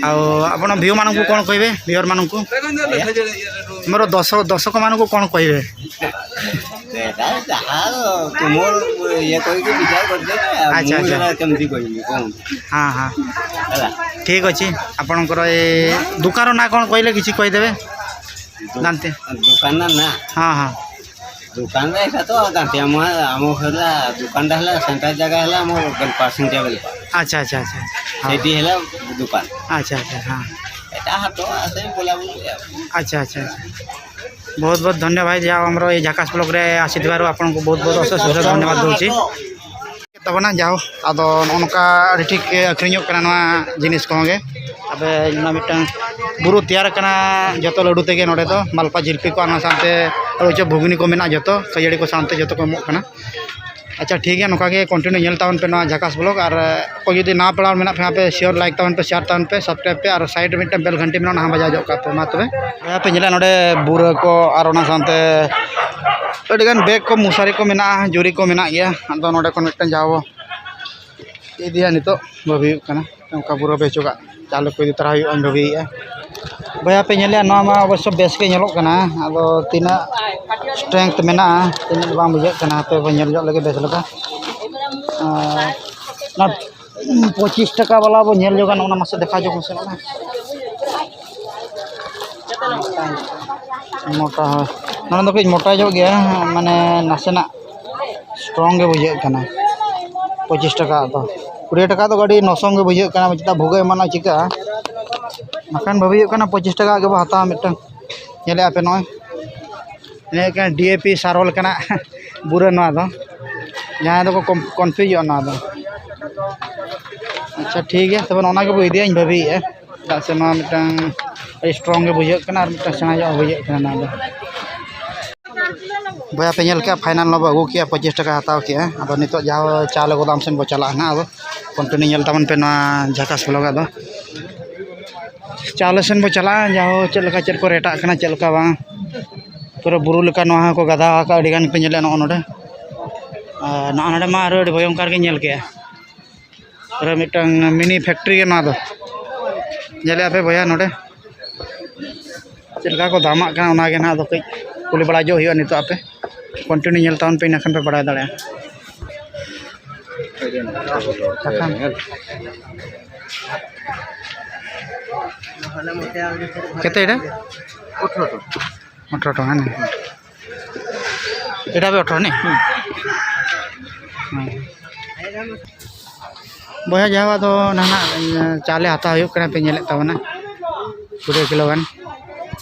ଆଉ ଆପଣ ଭିଉମାନଙ୍କୁ କ'ଣ କହିବେ, ଭିଉଅର୍ମାନଙ୍କୁ? ମୋର ଦଶ ଦର୍ଶକମାନଙ୍କୁ କ'ଣ କହିବେ? ସେଟା ଯାହା ତୁମର ଇଏ କରିକି ବିଚାର କରିଦେବେ ଆଉ। ଆଚ୍ଛା, ମୁଁ ଆଚ୍ଛା। ସେଟା କେମିତି କହିବି କ'ଣ? ହଁ, ହଁ। ହେଲା। ଠିକ୍ ଅଛି। ଆପଣଙ୍କର ଏ ଦୋକାନ ନାଁ କ'ଣ କହିଲେ, କିଛି କହିଦେବେ? ଦୋ- ଦାନ୍ତେ। ଦୋକାନ ନା? ହଁ, ହଁ। ଦୋକାନ ଏଇଟା ତ ଦାନ୍ତିଆ ମୁହା, ଆମ ହେଲା ଦୋକାନଟା ହେଲା ସେଣ୍ଟ୍ରାଲ ଜାଗା ହେଲା ଆମ ବେଲପାର, ସିଙ୍ଗିଆ ବେଲପାର। ଆଚ୍ଛା, ଆଚ୍ଛା, ଆଚ୍ଛା। ହଁ। ସେଇଠି ହେଲା ଦୋକାନ। ଆଚ୍ଛା, ଆଚ୍ଛା, ହଁ। ଏଇଟା ହାଟ ଆସେ ବୁଲାବୁଲି ଆଉ। ଆଚ୍ଛା, ଆଚ୍ଛା, ଆଚ୍ଛା। ବହୁତ ବହୁତ ଧନ୍ୟବାଦ। ଯାହା ହଉ, ଆମର ଏଇ ଝାକାସ ବ୍ଲଗରେ ଆସିଥିବାରୁ ଆପଣଙ୍କୁ ବହୁତ ବହୁତ ଅଶେଷ ଅଶେଷ ଧନ୍ୟବାଦ ଦେଉଛି। ᱛᱟᱵᱚᱱᱟ ᱡᱟᱣ᱾ ᱟᱫᱚ ᱱᱚᱜᱼᱚ ᱱᱚᱝᱠᱟ ᱟᱹᱰᱤ ᱴᱷᱤᱠ ᱜᱮ ᱟᱹᱠᱷᱨᱤᱧᱚᱜ ᱠᱟᱱᱟ ᱱᱚᱣᱟ ᱡᱤᱱᱤᱥ ᱠᱚᱦᱚᱸ ᱜᱮ᱾ ᱟᱫᱚ ᱚᱱᱟ ᱢᱤᱫᱴᱟᱝ ᱵᱩᱨᱩ ᱛᱮᱭᱟᱨ ᱟᱠᱟᱱᱟ ᱡᱚᱛᱚ ᱞᱟᱹᱰᱩ ᱛᱮᱜᱮ᱾ ᱱᱚᱰᱮ ᱫᱚ ᱢᱟᱞᱯᱟ ᱡᱤᱞᱯᱤ ᱠᱚ, ᱚᱱᱟ ᱥᱟᱶᱛᱮ ᱟᱹᱞᱩ ᱪᱚᱯ ᱜᱷᱩᱜᱽᱱᱤ ᱠᱚ ᱢᱮᱱᱟᱜᱼᱟ, ᱡᱚᱛᱚ ᱠᱷᱟᱹᱡᱟᱹᱲᱤ ᱠᱚ ᱥᱟᱶᱛᱮ ᱡᱚᱛᱚ ᱠᱚ ᱮᱢᱚᱜ ᱠᱟᱱᱟ᱾ ᱟᱪᱪᱷᱟ, ᱴᱷᱤᱠ ᱜᱮᱭᱟ, ᱱᱚᱝᱠᱟ ᱜᱮ ᱠᱚᱱᱴᱤᱱᱤᱭᱩ ᱧᱮᱞ ᱛᱟᱵᱚᱱ ᱯᱮ ᱱᱚᱣᱟ ᱡᱷᱟᱠᱟᱥ ᱵᱞᱚᱜ᱾ ᱟᱨ ᱚᱠᱚᱭ ᱡᱩᱫᱤ ᱱᱟᱣᱟ ᱯᱮᱲᱟ ᱢᱮᱱᱟᱜ ᱯᱮ ᱠᱷᱟᱱ ᱯᱮ, ᱥᱤᱭᱳᱨ ᱞᱟᱭᱤᱠ ᱛᱟᱵᱚᱱ ᱯᱮ, ᱥᱮᱭᱟᱨ ᱛᱟᱵᱚᱱ ᱯᱮ, ᱥᱟᱵᱥᱠᱨᱟᱭᱤᱵ ᱯᱮ, ᱟᱨ ᱥᱟᱭᱤᱰ ᱨᱮ ᱢᱤᱫᱴᱟᱝ ᱵᱮᱞ ᱜᱷᱟᱱᱴᱤ ᱢᱮᱱᱟᱜᱼᱟ, ᱚᱱᱟ ᱦᱚᱸ ᱵᱟᱡᱟᱣ ᱧᱚᱜ ᱠᱟᱜ ᱯᱮ᱾ ᱢᱟ ᱛᱚᱵᱮ, ᱟᱯᱮ ᱧᱮᱞᱟ ᱱᱚᱰᱮ ᱵᱩᱨᱟᱹ ᱠᱚ ᱟᱨ ᱚᱱᱟ ᱥᱟᱶᱛᱮ ᱟᱹᱰᱤᱜᱟᱱ ᱵᱮᱜᱽ ᱠᱚ, ᱢᱚᱥᱟᱨᱤ ᱠᱚ ᱢᱮᱱᱟᱜᱼᱟ, ᱡᱩᱨᱤ ᱠᱚ ᱢᱮᱱᱟᱜ ᱜᱮᱭᱟ᱾ ᱟᱫᱚ ᱱᱚᱰᱮ ᱠᱷᱚᱱ ᱢᱤᱫᱴᱟᱝ ᱡᱟᱣ ᱤᱫᱤᱭᱟ ᱱᱤᱛᱚᱜ ᱵᱷᱟᱹᱵᱤ ᱦᱩᱭᱩᱜ ᱠᱟᱱᱟ, ᱚᱱᱠᱟ ᱵᱩᱨᱟᱹ ᱵᱮᱪᱚᱜᱟᱜ ᱪᱟᱣᱞᱮ ᱠᱚ ᱤᱫᱤ ᱛᱚᱨᱟ ᱦᱩᱭᱩᱜᱼᱟ, ᱤᱧ ᱵᱷᱟᱹᱵᱤᱭᱮᱫᱼᱟ᱾ ᱵᱚᱭᱦᱟ ᱯᱮ ᱧᱮᱞᱮᱜᱼᱟ, ᱱᱚᱣᱟ ᱢᱟ ᱚᱵᱚᱥᱥᱚ ᱵᱮᱥ ᱜᱮ ᱧᱮᱞᱚᱜ ᱠᱟᱱᱟ, ᱟᱫᱚ ᱛᱤᱱᱟᱹᱜ ᱥᱴᱨᱮᱝᱛᱷ ᱢᱮᱱᱟᱜᱼᱟ, ᱛᱤᱱᱟᱹᱜ ᱵᱟᱝ ᱵᱩᱡᱷᱟᱹᱜ ᱠᱟᱱᱟ, ᱦᱟᱯᱮ ᱵᱚᱱ ᱧᱮᱞ ᱧᱚᱜ ᱞᱮᱜᱮ ᱵᱮᱥ ᱞᱮᱠᱟ᱾ ᱟᱨ ᱚᱱᱟ ᱯᱚᱸᱪᱤᱥ ᱴᱟᱠᱟ ᱵᱟᱞᱟ ᱵᱚᱱ ᱧᱮᱞ ᱧᱚᱜᱟ, ᱚᱱᱟ ᱢᱟᱥᱮ ᱫᱮᱠᱷᱟ ᱧᱚᱜ ᱢᱮᱥᱮ ᱚᱱᱟ᱾ ᱢᱚᱴᱟ, ᱦᱳᱭ᱾ ᱱᱚᱣᱟ ᱫᱚ ᱠᱟᱹᱡ ᱢᱚᱴᱟ ᱧᱚᱜ ᱜᱮᱭᱟ, ᱢᱟᱱᱮ ᱱᱟᱥᱮᱱᱟᱜ ᱥᱴᱨᱚᱝ ᱜᱮ ᱵᱩᱡᱷᱟᱹᱜ ᱠᱟᱱᱟ᱾ ᱯᱚᱸᱪᱤᱥ ᱴᱟᱠᱟ ᱫᱚ, ᱠᱩᱲᱤ ᱴᱟᱠᱟ ᱫᱚ ᱟᱹᱰᱤ ᱱᱚᱥᱚᱝ ᱜᱮ ᱵᱩᱡᱷᱟᱹᱜ ᱠᱟᱱᱟ, ᱪᱮᱫᱟᱜ ᱵᱷᱩᱜᱟᱹᱜ ᱮᱢᱟᱱᱚᱜ ᱪᱤᱠᱟᱹᱜᱼᱟ, ᱵᱟᱠᱷᱟᱱ ᱵᱷᱟᱹᱵᱤ ᱦᱩᱭᱩᱜ ᱠᱟᱱᱟ ᱯᱚᱸᱪᱤᱥ ᱴᱟᱠᱟ ᱜᱮᱵᱚ ᱦᱟᱛᱟᱣᱟ ᱢᱤᱫᱴᱟᱝ᱾ ᱧᱮᱞᱮᱫᱼᱟ ᱯᱮ ᱱᱚᱜᱼᱚᱭ, ᱱᱤᱭᱟᱹ ᱠᱟᱱᱟ ᱰᱤ ᱮ ᱯᱤ ᱥᱟᱨ ᱞᱮᱠᱟᱱᱟᱜ ᱵᱩᱨᱟᱹ ᱱᱚᱣᱟ ᱫᱚ, ᱡᱟᱦᱟᱸᱭ ᱫᱚᱠᱚ ᱠᱚᱱ- ᱠᱚᱱᱯᱷᱤᱭᱩᱡᱚᱜᱼᱟ ᱱᱚᱣᱟ ᱫᱚ᱾ ᱟᱪᱪᱷᱟ, ᱴᱷᱤᱠ ᱜᱮᱭᱟ, ᱛᱚᱵᱮ ᱚᱱᱟ ᱜᱮᱵᱚ ᱤᱫᱤᱭᱟ, ᱤᱧ ᱵᱷᱟᱹᱵᱤᱭᱮᱫᱼᱟ, ᱪᱮᱫᱟᱜ ᱥᱮ ᱱᱚᱣᱟ ᱢᱤᱫᱴᱟᱝ ᱟᱹᱰᱤ ᱥᱴᱨᱚᱝ ᱜᱮ ᱵᱩᱡᱷᱟᱹᱜ ᱠᱟᱱᱟ ᱟᱨ ᱢᱤᱫᱴᱟᱝ ᱥᱮᱬᱟ ᱧᱚᱜ ᱦᱚᱸ ᱵᱩᱡᱷᱟᱹᱜ ᱠᱟᱱᱟ ᱱᱚᱣᱟ ᱫᱚ᱾ ᱵᱚᱭᱦᱟ ᱯᱮ ᱧᱮᱞ ᱠᱮᱜᱼᱟ, final ᱱᱚᱣᱟ ᱵᱚ ᱟᱹᱜᱩ ᱠᱮᱜᱼᱟ, ᱯᱚᱸᱪᱤᱥ ᱴᱟᱠᱟ ᱦᱟᱛᱟᱣ ᱠᱮᱜᱼᱟ᱾ ᱟᱫᱚ ᱱᱤᱛᱚᱜ ᱡᱟᱦᱟᱸ ᱪᱟᱣᱞᱮ ᱜᱚᱫᱟᱢ ᱥᱮᱱ ᱵᱚ ᱪᱟᱞᱟᱜᱼᱟ ᱱᱟᱦᱟᱜ᱾ ᱟᱫᱚ continue ᱧᱮᱞ ᱛᱟᱵᱚᱱ ᱯᱮ ᱱᱚᱣᱟ ᱡᱷᱟᱠᱟᱥ vlog᱾ ᱟᱫᱚ ᱪᱟᱣᱞᱮ ᱥᱮᱱ ᱵᱚ ᱪᱟᱞᱟᱜᱼᱟ, ᱡᱟᱦᱳ ᱪᱮᱫ ᱞᱮᱠᱟ ᱪᱮᱫ ᱠᱚ ᱨᱮᱴᱟᱜ ᱠᱟᱱᱟ, ᱪᱮᱫ ᱞᱮᱠᱟ ᱵᱟᱝ᱾ ᱯᱩᱨᱟᱹ ᱵᱩᱨᱩ ᱞᱮᱠᱟ ᱱᱚᱣᱟ ᱦᱚᱸᱠᱚ ᱜᱟᱫᱟ ᱟᱠᱟᱫ, ᱟᱹᱰᱤ ᱜᱟᱱ ᱯᱮ ᱧᱮᱞᱮᱫᱼᱟ ᱱᱚᱜᱼᱚ ᱱᱚᱰᱮ᱾ ᱟᱨ ᱱᱚᱜᱼᱚ ᱱᱚᱰᱮ ᱢᱟ ᱟᱨᱚ ᱟᱹᱰᱤ ᱵᱷᱚᱭᱚᱝᱠᱟᱨ ᱜᱮ ᱧᱮᱞ ᱠᱮᱜᱼᱟ᱾ ᱯᱩᱨᱟᱹ ᱢᱤᱫᱴᱟᱝ mini factory ᱜᱮ ᱱᱚᱣᱟ ᱫᱚ᱾ ᱧᱮᱞᱮᱜᱼᱟ ᱯᱮ ᱵᱚᱭᱦᱟ ᱱᱚᱰᱮ ᱪᱮᱫ ᱞᱮᱠᱟ ᱠᱚ ᱫᱟᱢᱟᱜ ᱠᱟᱱᱟ, ᱚᱱᱟᱜᱮ ᱱᱟᱦᱟᱜ ᱟᱫᱚ ᱠᱟᱹᱡ ᱠᱩᱞᱤ ᱵᱟᱲᱟ ᱧᱚᱜ ᱦᱩᱭᱩᱜᱼᱟ ᱱᱤᱛᱚᱜ᱾ ᱟᱯᱮ continue ᱧᱮᱞ ᱛᱟᱵᱚᱱ ᱯᱮ, ᱤᱱᱟᱹ ᱠᱷᱟᱱ ᱯᱮ ᱵᱟᱲᱟᱭ ᱫᱟᱲᱮᱭᱟᱜᱼᱟ᱾ ᱵᱟᱠᱷᱟᱱ ᱠᱮᱛᱮ ᱮᱴᱟ? ᱟᱴᱷᱨᱚ ᱴᱟᱠᱟ᱾ ᱟᱴᱷᱨᱚ ᱴᱟᱠᱟ ᱦᱮᱸ᱾ ᱮᱴᱟ ᱵᱮ ᱟᱴᱷᱨᱚ ᱱᱤ? ᱦᱩᱸ᱾ ᱵᱚᱭᱦᱟ ᱡᱟᱦᱟᱸ ᱟᱫᱚ ᱱᱟᱦᱟᱜ ᱪᱟᱣᱞᱮ ᱦᱟᱛᱟᱣ ᱦᱩᱭᱩᱜ ᱠᱟᱱᱟ, ᱯᱮ ᱧᱮᱞᱮᱫ ᱛᱟᱵᱚᱱᱟ ᱠᱩᱲᱤ ᱠᱤᱞᱳ ᱜᱟᱱ᱾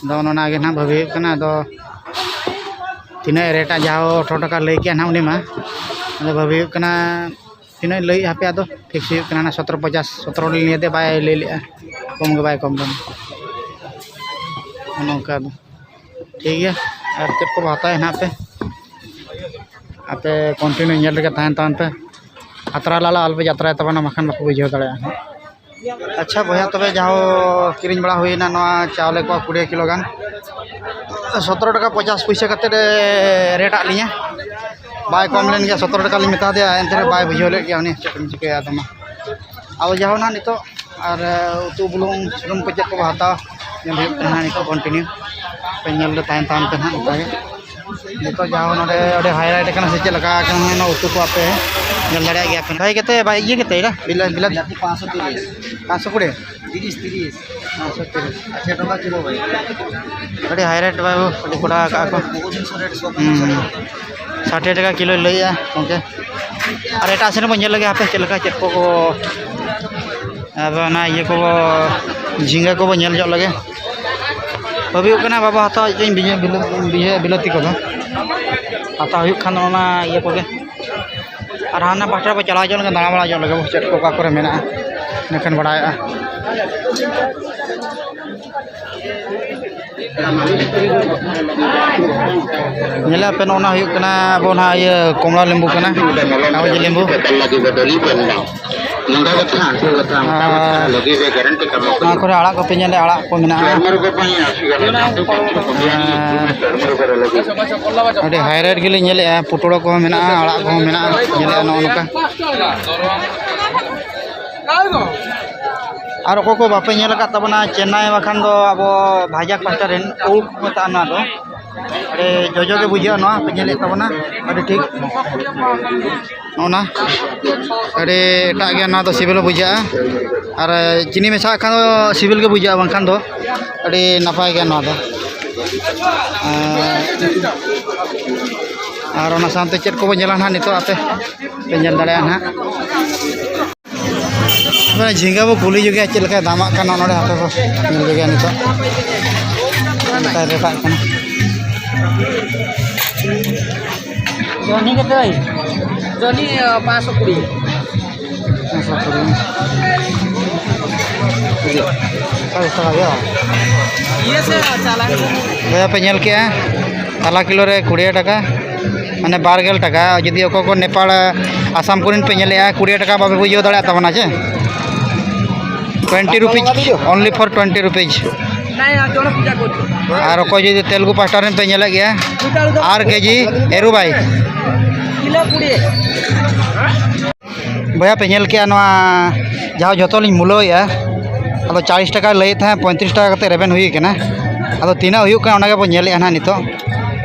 ᱟᱫᱚ ᱚᱱᱟ ᱜᱮ ᱱᱟᱦᱟᱜ ᱵᱷᱟᱹᱵᱤ ᱦᱩᱭᱩᱜ ᱠᱟᱱᱟ, ᱟᱫᱚ ᱛᱤᱱᱟᱹᱜ ᱨᱮᱴᱟ ᱡᱟᱦᱟᱸ ᱟᱴᱷᱨᱚ ᱴᱟᱠᱟ ᱞᱟᱹᱭ ᱠᱮᱜᱼᱟ ᱱᱟᱦᱟᱜ ᱩᱱᱤ ᱢᱟ᱾ ᱟᱫᱚ ᱵᱷᱟᱹᱵᱤ ᱦᱩᱭᱩᱜ ᱠᱟᱱᱟ ᱛᱤᱱᱟᱹᱜ ᱞᱟᱹᱭᱮᱫ ᱦᱟᱯᱮ, ᱟᱫᱚ ᱯᱷᱤᱠᱥ ᱦᱩᱭᱩᱜ ᱠᱟᱱᱟ ᱱᱟᱦᱟᱜ ᱥᱚᱛᱨᱚ ᱯᱚᱧᱪᱟᱥ, ᱥᱚᱛᱨᱚ ᱞᱤᱧ ᱞᱟᱹᱭ ᱟᱫᱮ, ᱵᱟᱭ ᱞᱟᱹᱭ ᱞᱮᱜᱼᱟ, ᱠᱚᱢ ᱜᱮ ᱵᱟᱭ ᱠᱚᱢ ᱞᱮᱱᱟ᱾ ᱚᱱᱮ ᱚᱱᱠᱟ ᱫᱚ ᱴᱷᱤᱠ ᱜᱮᱭᱟ᱾ ᱟᱨ ᱪᱮᱫ ᱠᱚ ᱦᱟᱛᱟᱣᱟ ᱱᱟᱦᱟᱜ ᱯᱮ, ᱟᱯᱮ continue ᱧᱮᱞ ᱨᱮᱜᱮ ᱛᱟᱦᱮᱱ ᱛᱟᱵᱚᱱ ᱯᱮ᱾ ᱡᱟᱛᱨᱟ ᱞᱟᱞᱟ ᱟᱞᱚᱯᱮ ᱡᱟᱛᱨᱟᱭ ᱛᱟᱵᱚᱱᱟ, ᱵᱟᱠᱷᱟᱱ ᱵᱟᱠᱚ ᱵᱩᱡᱷᱟᱹᱣ ᱫᱟᱲᱮᱭᱟᱜᱼᱟ ᱦᱟᱸᱜ᱾ ᱟᱪᱪᱷᱟ ᱵᱚᱭᱦᱟ, ᱛᱚᱵᱮ ᱡᱟᱦᱳ ᱠᱤᱨᱤᱧ ᱵᱟᱲᱟ ᱦᱩᱭᱱᱟ ᱱᱚᱣᱟ ᱪᱟᱣᱞᱮ ᱠᱚ ᱠᱩᱲᱤ ᱠᱤᱞᱳ ᱜᱟᱱ, ᱥᱚᱛᱨᱚ ᱴᱟᱠᱟ ᱯᱚᱧᱪᱟᱥ ᱯᱩᱭᱥᱟᱹ ᱠᱟᱛᱮᱫ ᱮ ᱨᱮᱴ ᱟᱫ ᱞᱤᱧᱟ᱾ ᱵᱟᱭ ᱠᱚᱢ ᱞᱮᱱ ᱜᱮᱭᱟ, ᱥᱚᱛᱨᱚ ᱴᱟᱠᱟ ᱞᱤᱧ ᱢᱮᱛᱟ ᱫᱮᱭᱟ, ᱮᱱᱛᱮ ᱨᱮᱦᱚᱸ ᱵᱟᱭ ᱵᱩᱡᱷᱟᱹᱣ ᱞᱮᱫ ᱜᱮᱭᱟ ᱩᱱᱤ, ᱪᱮᱫ ᱮᱢ ᱪᱤᱠᱟᱹᱭᱟ ᱟᱫᱚ ᱢᱟ᱾ ᱟᱫᱚ ᱡᱟᱦᱳ ᱱᱟᱦᱟᱜ ᱱᱤᱛᱚᱜ ᱟᱨ ᱩᱛᱩ ᱵᱩᱞᱩᱝ ᱥᱩᱱᱩᱢ ᱠᱚ ᱪᱮᱫ ᱠᱚᱵᱚ ᱦᱟᱛᱟᱣᱟ, ᱧᱮᱞ ᱦᱩᱭᱩᱜ ᱠᱟᱱᱟ ᱱᱟᱦᱟᱜ ᱱᱤᱛᱚᱜ continue᱾ ᱯᱮ ᱧᱮᱞ ᱨᱮ ᱛᱟᱦᱮᱱ ᱛᱟᱵᱚᱱ ᱯᱮ ᱱᱟᱦᱟᱜ ᱚᱱᱠᱟ ᱜᱮ᱾ ᱱᱤᱛᱚᱜ ᱡᱟᱦᱳ ᱱᱚᱰᱮ ᱟᱹᱰᱤ highlight ᱟᱠᱟᱱᱟ ᱥᱮ ᱪᱮᱫ ᱞᱮᱠᱟ ᱟᱠᱟᱱᱟ ᱚᱱᱟ ᱩᱛᱩ ᱠᱚ ᱟᱯᱮ ᱧᱮᱞ ᱫᱟᱲᱮᱭᱟᱜ ᱜᱮᱭᱟ ᱯᱮ᱾ ᱵᱷᱟᱹᱜᱤ ᱠᱟᱛᱮ ᱵᱟᱭ ᱤᱭᱟᱹ ᱠᱟᱛᱮ ᱮᱫᱟ ᱵᱤᱞᱟᱹ-, ᱵᱤᱞᱟᱹᱛᱤ᱾ ᱵᱤᱞᱟᱹᱛᱤ ᱯᱟᱸᱪᱥᱚ ᱛᱤᱨᱤᱥ᱾ ᱯᱟᱸᱪᱥᱚ ᱠᱩᱲᱤ? ᱛᱤᱨᱤᱥ, ᱛᱤᱨᱤᱥ᱾ ᱯᱟᱸᱪᱥᱚ ᱛᱤᱨᱤᱥ᱾ ᱟᱪᱪᱷᱟ, ᱴᱟᱠᱟ ᱠᱤᱞᱳ ᱵᱷᱟᱹᱭ᱾ ᱟᱹᱰᱤ highlight ᱵᱟᱹᱵᱩ, ᱟᱹᱰᱤ ᱠᱚᱰᱟ ᱟᱠᱟᱫ ᱠᱚ᱾ ᱵᱚᱦᱩ ᱫᱤᱱ ᱥᱚᱨᱮᱴ ᱥᱚ ᱦᱩᱸ᱾ ᱥᱟᱴᱷ ᱴᱟᱠᱟ ᱠᱤᱞᱳᱭ ᱞᱟᱹᱭᱮᱜᱼᱟ ᱜᱚᱢᱠᱮ᱾ ᱟᱨ ᱮᱴᱟᱜ ᱥᱮᱱ ᱵᱚᱱ ᱧᱮᱞ ᱞᱮᱜᱮ ᱦᱟᱯᱮ ᱪᱮᱫ ᱞᱮᱠᱟ ᱪᱮᱫ ᱠᱚ ᱠᱚ, ᱟᱫᱚ ᱚᱱᱟ ᱤᱭᱟᱹ ᱠᱚ, ᱡᱷᱤᱸᱜᱟᱹ ᱠᱚᱵᱚ ᱧᱮᱞ ᱧᱚᱜ ᱞᱮᱜᱮ᱾ ᱵᱷᱟᱹᱵᱤ ᱦᱩᱭᱩᱜ ᱠᱟᱱᱟ ᱵᱟᱵᱟ ᱦᱟᱛᱟᱣ ᱦᱚᱪᱚᱧ ᱵᱤᱞᱟᱹ-, ᱵᱤᱞᱟᱹ-, ᱵᱤᱞᱟᱹ-, ᱵᱤᱞᱟᱹᱛᱤ ᱠᱚᱫᱚ᱾ ᱦᱟᱛᱟᱣ ᱦᱩᱭᱩᱜ ᱠᱷᱟᱱ ᱚᱱᱟ ᱤᱭᱟᱹ ᱠᱚᱜᱮ᱾ ᱟᱨ ᱦᱟᱱᱟ ᱯᱟᱦᱴᱟ ᱵᱚ ᱪᱟᱞᱟᱣ ᱧᱚᱜ ᱞᱮᱱ ᱜᱮ, ᱫᱟᱬᱟ ᱵᱟᱲᱟ ᱧᱚᱜ ᱞᱮᱱ ᱜᱮ, ᱪᱮᱫ ᱠᱚ ᱚᱠᱟ ᱠᱚᱨᱮ ᱢᱮᱱᱟᱜᱼᱟ, ᱤᱱᱟᱹᱠᱷᱟᱱ ᱵᱟᱲᱟᱭᱚᱜᱼᱟ᱾ ᱧᱮᱞᱮᱫ ᱯᱮ, ᱱᱚᱜᱼᱚ ᱱᱟ ᱦᱩᱭᱩᱜ ᱠᱟᱱᱟ ᱟᱵᱚ ᱱᱟᱦᱟᱜ ᱤᱭᱟᱹ ᱠᱚᱢᱞᱟ ᱞᱮᱵᱩ ᱠᱟᱱᱟ, ᱠᱟᱜᱚᱡᱤ ᱞᱮᱵᱩ᱾ ᱟᱨ ᱱᱚᱣᱟ ᱠᱚᱨᱮ ᱟᱲᱟᱜ ᱠᱚᱯᱮ ᱧᱮᱞᱮᱫ, ᱟᱲᱟᱜ ᱠᱚ ᱢᱮᱱᱟᱜᱼᱟ᱾ ᱟᱨ ᱟᱹᱰᱤ high rate ᱜᱮᱞᱤᱧ ᱧᱮᱞᱮᱫᱼᱟ, ᱯᱩᱴᱲᱟᱹ ᱠᱚᱦᱚᱸ ᱢᱮᱱᱟᱜᱼᱟ, ᱟᱲᱟᱜ ᱠᱚᱦᱚᱸ ᱢᱮᱱᱟᱜᱼᱟ, ᱧᱮᱞᱮᱫᱼᱟ ᱱᱚᱜᱼᱚ ᱱᱚᱝᱠᱟ᱾ ᱟᱨ ᱚᱠᱚᱭ ᱠᱚ ᱵᱟᱯᱮ ᱧᱮᱞ ᱟᱠᱟᱫ ᱛᱟᱵᱚᱱᱟ, ᱪᱮᱱᱱᱟᱭ ᱵᱟᱠᱷᱟᱱ ᱫᱚ ᱟᱵᱚ ᱵᱷᱟᱡᱟᱠ ᱯᱟᱥᱴᱟ ᱨᱮᱱ ᱳᱣ ᱠᱚ ᱢᱮᱛᱟᱜᱼᱟ ᱱᱚᱣᱟ ᱫᱚ᱾ ᱟᱹᱰᱤ ᱡᱚᱡᱚ ᱜᱮ ᱵᱩᱡᱷᱟᱹᱜᱼᱟ ᱱᱚᱣᱟ, ᱯᱮ ᱧᱮᱞᱮᱫ ᱛᱟᱵᱚᱱᱟ, ᱟᱹᱰᱤ ᱴᱷᱤᱠ᱾ ᱚᱱᱟ ᱟᱹᱰᱤ ᱮᱴᱟᱜ ᱜᱮ, ᱱᱚᱣᱟ ᱫᱚ ᱥᱤᱵᱤᱞ ᱦᱚᱸ ᱵᱩᱡᱷᱟᱹᱜᱼᱟ, ᱟᱨ ᱪᱤᱱᱤ ᱢᱮᱥᱟᱣᱟᱜ ᱠᱷᱟᱱ ᱫᱚ ᱥᱤᱵᱤᱞ ᱜᱮ ᱵᱩᱡᱷᱟᱹᱜᱼᱟ, ᱵᱟᱝᱠᱷᱟᱱ ᱫᱚ ᱟᱹᱰᱤ ᱱᱟᱯᱟᱭ ᱜᱮᱭᱟ ᱱᱚᱣᱟ ᱫᱚ᱾ ᱟᱨ, ᱟᱨ ᱚᱱᱟ ᱥᱟᱶᱛᱮ ᱪᱮᱫ ᱠᱚᱵᱚ ᱧᱮᱞᱟ ᱱᱟᱦᱟᱜ ᱱᱤᱛᱚᱜ, ᱟᱯᱮ ᱯᱮ ᱧᱮᱞ ᱫᱟᱲᱮᱭᱟᱜᱼᱟ ᱱᱟᱦᱟᱜ᱾ ᱢᱟᱱᱮ ᱡᱷᱤᱸᱜᱟᱹ ᱵᱚ ᱠᱩᱞᱤ ᱧᱚᱜᱮᱭᱟ ᱪᱮᱫ ᱞᱮᱠᱟᱭ ᱫᱟᱢᱟᱜ ᱠᱟᱱᱟ ᱱᱚᱰᱮ, ᱦᱟᱯᱮ ᱵᱚ ᱧᱮᱞ ᱧᱚᱜᱮᱭᱟ ᱱᱤᱛᱚᱜ᱾ ᱪᱮᱫ ᱞᱮᱠᱟᱭ ᱨᱮᱴᱟᱜ ᱠᱟᱱᱟ᱾ ᱡᱚᱱᱤ ᱠᱟᱛᱮ ᱵᱷᱟᱭ? ᱡᱚᱱᱤ, ᱟᱸ, ᱯᱟᱸᱪᱥᱚ ᱠᱩᱲᱤ᱾ ᱯᱟᱸᱪᱥᱚ ᱠᱩᱲᱤ᱾ ᱪᱚᱞᱞᱤᱥ ᱴᱟᱠᱟ ᱦᱩᱭᱩᱜᱼᱟ᱾ ᱤᱭᱟᱹ ᱥᱮ ᱪᱟᱞᱟᱝ᱾ ᱵᱚᱭᱦᱟ ᱯᱮ ᱧᱮᱞ ᱠᱮᱜᱼᱟ, ᱛᱟᱞᱟ ᱠᱤᱞᱳ ᱨᱮ ᱠᱩᱲᱤ ᱴᱟᱠᱟ᱾ ᱢᱟᱱᱮ ᱵᱟᱨ ᱜᱮᱞ ᱴᱟᱠᱟ᱾ ᱡᱩᱫᱤ ᱚᱠᱚᱭ ᱠᱚ ᱱᱮᱯᱟᱲ, ᱟᱥᱟᱢ ᱠᱚᱨᱮᱱ ᱯᱮ ᱧᱮᱞᱮᱜᱼᱟ, ᱠᱩᱲᱤ ᱴᱟᱠᱟ ᱵᱟᱯᱮ ᱵᱩᱡᱷᱟᱹᱣ ᱫᱟᱲᱮᱭᱟᱜ ᱛᱟᱵᱚᱱᱟ ᱪᱮ? Twenty rupees, only for twenty rupees᱾ ᱟᱨ ᱚᱠᱚᱭ ᱡᱩᱫᱤ ᱛᱮᱞᱜᱩ ᱯᱟᱥᱴᱟ ᱨᱮᱱ ᱯᱮ ᱧᱮᱞᱮᱫ ᱜᱮᱭᱟ, ᱟᱨ ᱠᱮᱡᱤ ᱮᱨᱩ ᱵᱟᱭ᱾ ᱵᱚᱭᱦᱟ ᱯᱮ ᱧᱮᱞ ᱠᱮᱜᱼᱟ ᱱᱚᱣᱟ ᱡᱟᱦᱟᱸ ᱡᱚᱛᱚ ᱞᱤᱧ ᱢᱩᱞᱟᱹᱣᱮᱫᱼᱟ, ᱟᱫᱚ ᱪᱟᱞᱤᱥ ᱴᱟᱠᱟᱭ ᱞᱟᱹᱭᱮᱫ ᱛᱟᱦᱮᱸᱫ, ᱯᱚᱸᱭᱛᱨᱤᱥ ᱴᱟᱠᱟ ᱠᱟᱛᱮ ᱨᱮᱵᱮᱱ ᱦᱩᱭ ᱠᱟᱱᱟ᱾ ᱟᱫᱚ ᱛᱤᱱᱟᱹᱜ ᱦᱩᱭᱩᱜ ᱠᱟᱱᱟ ᱚᱱᱟ ᱜᱮᱵᱚᱱ ᱧᱮᱞᱮᱫᱼᱟ ᱱᱟᱦᱟᱜ ᱱᱤᱛᱚᱜ,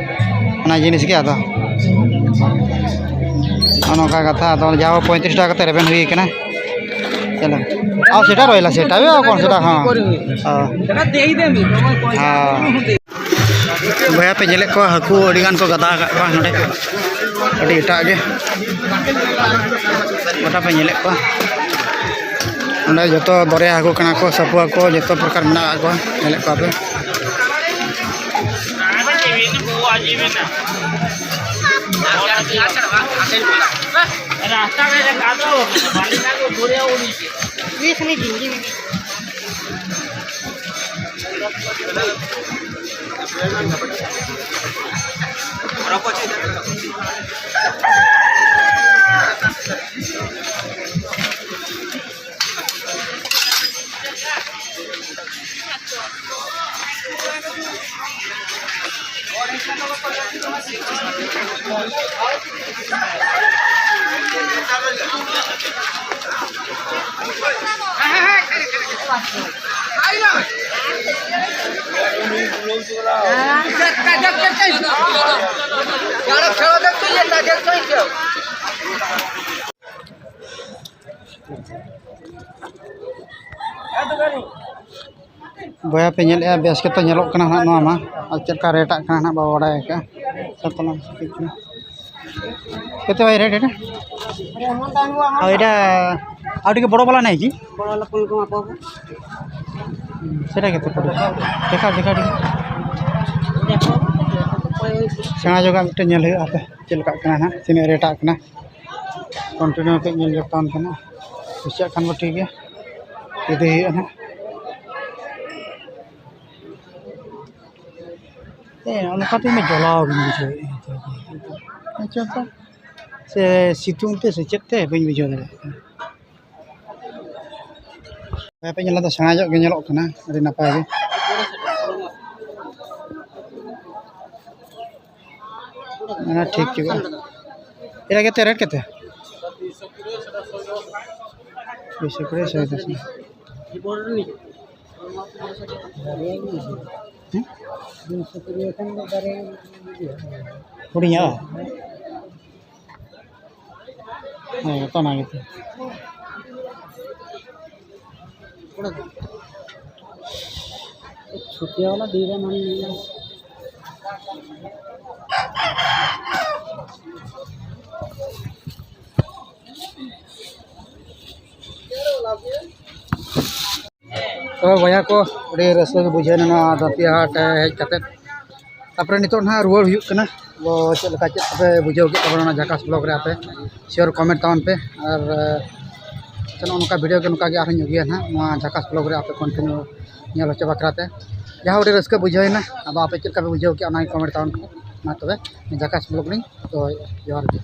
ᱚᱱᱟ ᱡᱤᱱᱤᱥ ᱜᱮ᱾ ᱟᱫᱚ ᱱᱚᱜᱼᱚ ᱱᱚᱝᱠᱟ ᱠᱟᱛᱷᱟ, ᱟᱫᱚ ᱡᱟᱦᱟᱸ ᱯᱚᱸᱭᱛᱨᱤᱥ ᱴᱟᱠᱟ ᱠᱟᱛᱮ ᱨᱮᱵᱮᱱ ᱦᱩᱭ ᱠᱟᱱᱟ᱾ ᱪᱚᱞᱚ, ᱟᱨ ᱥᱮᱴᱟ ᱨᱚᱦᱤᱞᱟ, ᱥᱮᱴᱟ ᱦᱩᱭᱩᱜᱼᱟ, ᱠᱚᱱ ᱥᱮᱴᱟ, ᱦᱚᱸ, ᱦᱚᱸ᱾ ᱵᱚᱭᱦᱟ ᱯᱮ ᱧᱮᱞᱮᱫ ᱠᱚᱣᱟ, ᱦᱟᱹᱠᱩ ᱟᱹᱰᱤ ᱜᱟᱱ ᱠᱚ ᱜᱟᱫᱟ ᱟᱠᱟᱫ ᱠᱚᱣᱟ ᱱᱚᱰᱮ, ᱟᱹᱰᱤ ᱮᱴᱟᱜ ᱜᱮ᱾ ᱜᱚᱴᱟ ᱯᱮ ᱧᱮᱞᱮᱫ ᱠᱚᱣᱟ, ᱱᱚᱰᱮ ᱡᱚᱛᱚ ᱫᱚᱨᱭᱟ ᱦᱟᱹᱠᱩ ᱠᱟᱱᱟ ᱠᱚ, ᱥᱟᱹᱯᱩ ᱦᱟᱹᱠᱩ ᱡᱚᱛᱚ ᱯᱨᱚᱠᱟᱨ ᱢᱮᱱᱟᱜ ᱟᱠᱟᱫ ᱠᱚᱣᱟ, ᱧᱮᱞᱮᱫ ᱠᱚᱣᱟ ᱯᱮ᱾ ᱵᱚᱭᱦᱟ ᱯᱮ ᱧᱮᱞᱮᱫᱼᱟ, ᱵᱮᱥ ᱜᱮᱛᱚ ᱧᱮᱞᱚᱜ ᱠᱟᱱᱟ ᱦᱟᱸᱜ ᱱᱚᱣᱟ ᱢᱟ᱾ ᱟᱨ ᱪᱮᱫ ᱞᱮᱠᱟ ᱨᱮᱴᱟᱜ ᱠᱟᱱᱟ ᱦᱟᱸᱜ ᱵᱟᱵᱚ ᱵᱟᱲᱟᱭ ᱟᱠᱟᱫᱼᱟ᱾ ᱥᱟᱛ ᱛᱟᱞᱟᱝ ᱥᱟᱯᱤ ᱠᱟᱱᱟ᱾ କେତେ ଭାଇ ରେଟ୍ ଏଇଟା? ଆଉ ଏଇଟା ଆଉ ଟିକେ ବଡ଼ ବାଲା ନାହିଁ କି? ବଡ଼ ବାଲା ପନ୍ଦର ଟଙ୍କା ପଡ଼ିବ। ସେଟା କେତେ ପଡ଼ିବ? ଦେଖା, ଦେଖା ଟିକେ। ଦେଖ। ସେଣା ଯୋଗା ᱢᱤᱫᱴᱮᱱ ᱧᱮᱞ ᱦᱩᱭᱩᱜᱼᱟ ᱦᱟᱯᱮ, ᱪᱮᱫ ᱞᱮᱠᱟᱜ ᱠᱟᱱᱟ ᱦᱟᱸᱜ, ᱛᱤᱱᱟᱹᱜ ᱨᱮᱴᱟᱜ ᱠᱟᱱᱟ᱾ ᱠᱚᱱᱴᱤᱱᱤᱭᱩ ᱠᱟᱹᱡ ᱧᱮᱞ ᱡᱚᱯᱲᱟᱣ ᱠᱟᱱᱟ, ᱠᱩᱥᱤᱭᱟᱜ ᱠᱷᱟᱱ ᱵᱚ ᱴᱷᱤᱠ ᱜᱮᱭᱟ, ᱤᱫᱤ ᱦᱩᱭᱩᱜᱼᱟ ᱦᱟᱸᱜ᱾ ᱦᱮᱸ, ᱚᱱᱠᱟ ᱛᱮᱢᱟ ᱡᱚᱞᱟᱣ ᱜᱤᱧ ᱵᱩᱡᱷᱟᱹᱣᱮᱫᱼᱟ᱾ ᱟᱪᱪᱷᱟ ᱛᱚ, ᱥᱮ ᱥᱤᱛᱩᱝ ᱛᱮ ᱥᱮ ᱪᱮᱫ ᱛᱮ ᱵᱟᱹᱧ ᱵᱩᱡᱷᱟᱹᱣ ᱫᱟᱲᱮᱭᱟᱜ ᱠᱟᱱᱟ᱾ ᱦᱮᱸ, ᱯᱮ ᱧᱮᱞ ᱫᱟ, ᱥᱮᱬᱟ ᱧᱚᱜ ᱜᱮ ᱧᱮᱞᱚᱜ ᱠᱟᱱᱟ, ᱟᱹᱰᱤ ᱱᱟᱯᱟᱭ ᱜᱮ᱾ ᱚᱱᱟ ᱴᱷᱤᱠ ᱴᱷᱤᱠ᱾ ᱮᱴᱟ ᱠᱮᱛᱮ ᱨᱮᱴ ᱠᱮᱛᱮ? ᱫᱩᱭᱥᱚ ᱠᱩᱲᱤ, ᱥᱚᱭ ᱫᱚᱥ᱾ ᱦᱩᱸ? ᱦᱩᱰᱤᱧᱟ? ᱦᱮᱸ, ᱛᱚ ᱚᱱᱟ ᱜᱮᱛᱚ᱾ ᱪᱷᱩᱴᱤ ᱣᱟᱞᱟ ᱫᱤᱱ ᱨᱮ ᱢᱟᱱᱮ ᱱᱤᱭᱟᱹ ᱛᱚᱵᱮ ᱵᱚᱭᱦᱟ ᱠᱚ, ᱟᱹᱰᱤ ᱨᱟᱹᱥᱠᱟᱹ ᱜᱮ ᱵᱩᱡᱷᱟᱹᱣ ᱮᱱᱟ ᱱᱚᱣᱟ ᱫᱟᱹᱛᱤᱭᱟᱹ ᱦᱟᱴ ᱦᱮᱡ ᱠᱟᱛᱮᱫ᱾ ᱛᱟᱨᱯᱚᱨᱮ ᱱᱤᱛᱚᱜ ᱱᱟᱦᱟᱜ ᱨᱩᱣᱟᱹᱲ ᱦᱩᱭᱩᱜ ᱠᱟᱱᱟ᱾ ᱟᱵᱚ ᱪᱮᱫ ᱞᱮᱠᱟ, ᱪᱮᱫ ᱠᱚᱯᱮ ᱵᱩᱡᱷᱟᱹᱣ ᱠᱮᱫ ᱛᱟᱵᱚᱱᱟ ᱚᱱᱟ ᱡᱷᱟᱠᱟᱥ ᱵᱞᱚᱜ ᱨᱮ ᱟᱯᱮ? ᱥᱤᱭᱳᱨ ᱠᱚᱢᱮᱱᱴ ᱛᱟᱵᱚᱱ ᱯᱮ᱾ ᱟᱨ, ᱮ, ᱱᱚᱜᱼᱚ ᱱᱚᱝᱠᱟ ᱵᱷᱤᱰᱤᱭᱳ ᱜᱮ ᱱᱚᱝᱠᱟ ᱜᱮ ᱟᱨᱦᱚᱸᱧ ᱟᱹᱜᱩᱭᱟ ᱱᱟᱦᱟᱜ ᱱᱚᱣᱟ ᱡᱷᱟᱠᱟᱥ ᱵᱞᱚᱜ ᱨᱮ ᱟᱯᱮ ᱠᱚᱱᱴᱤᱱᱤᱭᱩ ᱧᱮᱞ ᱦᱚᱪᱚ ᱵᱟᱠᱷᱨᱟ ᱛᱮ᱾ ᱡᱟᱦᱟᱸ ᱟᱹᱰᱤ ᱨᱟᱹᱥᱠᱟᱹ ᱵᱩᱡᱷᱟᱹᱣ ᱮᱱᱟ᱾ ᱟᱫᱚ ᱟᱯᱮ ᱪᱮᱫ ᱞᱮᱠᱟ ᱯᱮ ᱵᱩᱡᱷᱟᱹᱣ ᱠᱮᱫᱼᱟ, ᱚᱱᱟ ᱠᱚ ᱠᱚᱢᱮᱱᱴ ᱛᱟᱵᱚᱱ ᱯᱮ᱾ ᱢᱟ ᱛᱚᱵᱮ, ᱡᱟᱠᱟᱥ ᱵᱞᱚᱜ ᱞᱤᱧ ᱫᱚᱦᱚᱭᱮᱫᱼᱟ᱾ ᱡᱚᱦᱟᱨ ᱜᱮ᱾